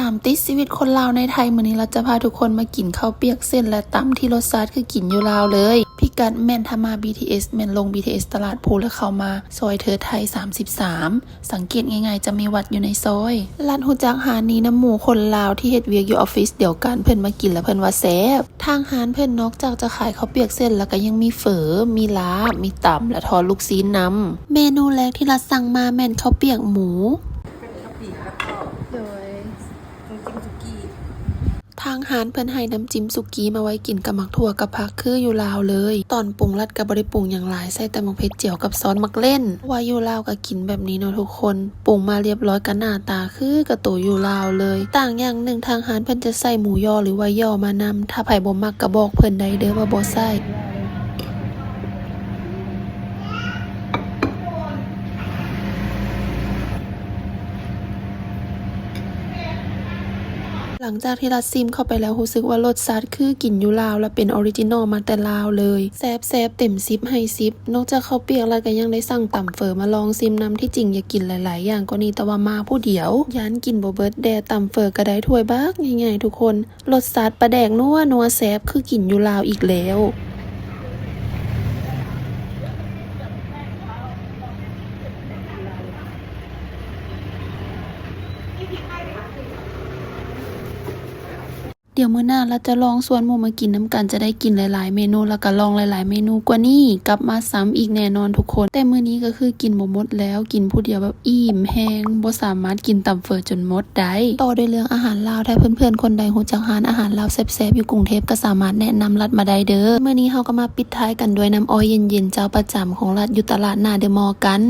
ຕາມຕິດຊີວິດຄົນລາວໃນໄທ, ມື້ນີ້ລັດຈະພາທຸກຄົນມາກິນເຂົ້າປຽກເສັ້ນ ແລະ ຕຳທີ່ລົດຊາດຄືກິນຢູ່ລາວເລີຍ. ພິກັດແມ່ນຖ້າມາ ບີທີເອສ ແມ່ນລົງ ບີທີເອສ ຕະຫຼາດພູ ແລ້ວເຂົ້າມາຊອຍເທີດໄທ ສາມສິບສາມ. ສັງເກດງ່າຍໆ ຈະມີວັດຢູ່ໃນຊອຍ. ລັດຮູ້ຈັກຮ້ານນີ້ນຳໝູ່ຄົນລາວທີ່ເຮັດວຽກຢູ່ອອບຟິດດຽວກັນ, ເພິ່ນມາກິນແລ້ວເພິ່ນວ່າແຊບ. ທາງຮ້ານເພິ່ນນອກຈາກຈະຂາຍເຂົ້າປຽກເສັ້ນແລ້ວ ກໍຍັງມີເຝີ, ມີລາບ, ມີຕຳ ແລະ ທອດລູກຊີ້ນນຳ. ເມນູແລກທີ່ລັດສັ່ງມາແມ່ນເຂົ້າປຽກໝູ. ໂດຍ ນ້ຳຈິ້ມສຸກີ້. ທາງຮ້ານເພິ່ນໃຫ້ນ້ຳຈິ້ມສຸກີ້ມາໄວ້ກິນກັບໝາກຖົ່ວກັບຜັກຄືຢູ່ລາວເລີຍ. ຕອນປຸງລັດກໍບໍ່ໄດ້ປຸງຫຍັງຫຼາຍ, ໃສ່ແຕ່ໝາກເຜັດຈຽວກັບຊອດໝາກເລັ່ນ. ວ່າຢູ່ລາວກໍກິນແບບນີ້ເນາະທຸກຄົນ, ປຸງມາລຽບຮ້ອຍກໍໜ້າຕາຄືກັບໂຕຢູ່ລາວເລີຍ. ຕ່າງຢ່າງໜຶ່ງ ທາງຮ້ານເພິ່ນຈະໃສ່ໝູຍໍ ຫຼືວ່າຍໍມານຳ. ຖ້າໃຜບໍ່ມັກກໍບອກເພິ່ນໄດ້ເດີວ່າບໍ່ໃສ່. ຫຼັງຈາກທີ່ລັດຊີມເຂົ້າໄປແລ້ວ ຮູ້ສຶກວ່າລົດຊາດຄືກິນຢູ່ລາວ ແລະ ເປັນອໍຣິຈິນອລມາແຕ່ລາວເລີຍ. ແຊບໆ ເຕັມສິບໃຫ້ສິບ. ນອກຈາກເຂົ້າປຽກ, ລັດກໍຍັງໄດ້ສັ່ງຕຳເຝີມາລອງຊີມນຳ. ທີ່ຈິງຢາກກິນຫຼາຍໆຢ່າງກວ່ານີ້, ແຕ່ວ່າມາຜູ້ດຽວ ຢ້ານກິນບໍ່ເບິດແດ່. ຕຳເຝີກໍໄດ້ຖ້ວຍບັກໃຫຍ່ໆ ທຸກຄົນ. ລົດຊາດປາແດກນົວໆ ແຊບຄືກິນຢູ່ລາວອີກແລ້ວ. ດຽວມື້ໜ້າລັດຈະລອງຊວນໝູ່ມາກິນນຳກັນ, ຈະໄດ້ກິນຫຼາຍໆເມນູ ແລ້ວກໍລອງຫຼາຍໆເມນູກວ່ານີ້ ກັບມາຊ້ຳອີກແນ່ນອນທຸກຄົນ. ແຕ່ມື້ນີ້ກໍຄືກິນບໍ່ໝົດແລ້ວ, ກິນຜູ້ດຽວແບບອີ່ມແຮງ, ບໍ່ສາມາດກິນຕຳເຝີຈົນໝົດໄດ້. ຕໍ່ດ້ວຍເລື່ອງອາຫານລາວ, ຖ້າເພື່ອນໆຄົນໃດຮູ້ຈັກຮ້ານອາຫານລາວແຊບໆຢູ່ກຸງເທບ ກໍສາມາດແນະນຳລັດມາໄດ້ເດີ. ມື້ນີ້ເຮົາກໍມາປິດທ້າຍກັນດ້ວຍນ້ຳອ້ອຍເຢັນໆເຈົ້າປະຈຳຂອງລັດ ຢູ່ຕະຫຼາດໜ້າເດີມໍກັນ.